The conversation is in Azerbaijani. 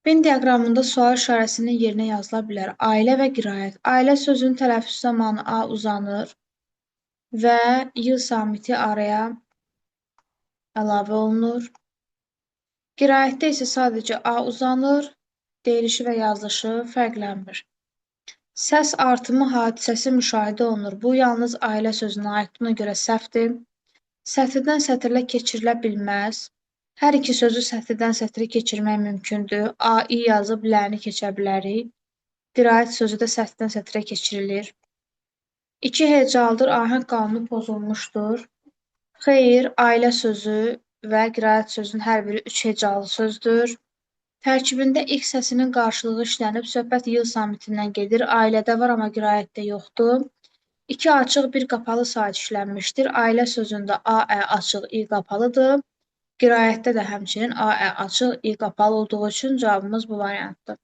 Venn diaqramında sual işarəsinin yerinə yazıla bilər. Ailə və qiraət. Ailə sözünün tələffüz zamanı A uzanır və Y samiti araya əlavə olunur. Qiraətdə isə sadəcə A uzanır, deyilişi və yazılışı fərqlənmir. Səs artımı hadisəsi müşahidə olunur. Bu, yalnız ailə sözünə aiddir, buna görə səhvdir. Sətirdən sətirə keçirilə bilməz. Hər iki sözü sətirdən sətirə keçirmək mümkündür. A, I yazıb L-ni keçə bilərik. Qiraət sözü də sətirdən sətirə keçirilir. İki hecalıdır, ahəng qanunu pozulmuşdur. Xeyr, ailə sözü və qiraət sözünün hər biri üç hecalı sözdür. Tərkibində X səsinin qarşılığı işlənib, söhbət Y samitindən gedir. Ailədə var, amma qiraətdə yoxdur. İki açıq, bir qapalı sait işlənmişdir. Ailə sözündə A, Ə açıq, İ qapalıdır. Qiraətdə də həmçinin A, Ə açıq, İ qapalı olduğu üçün cavabımız bu variantdır.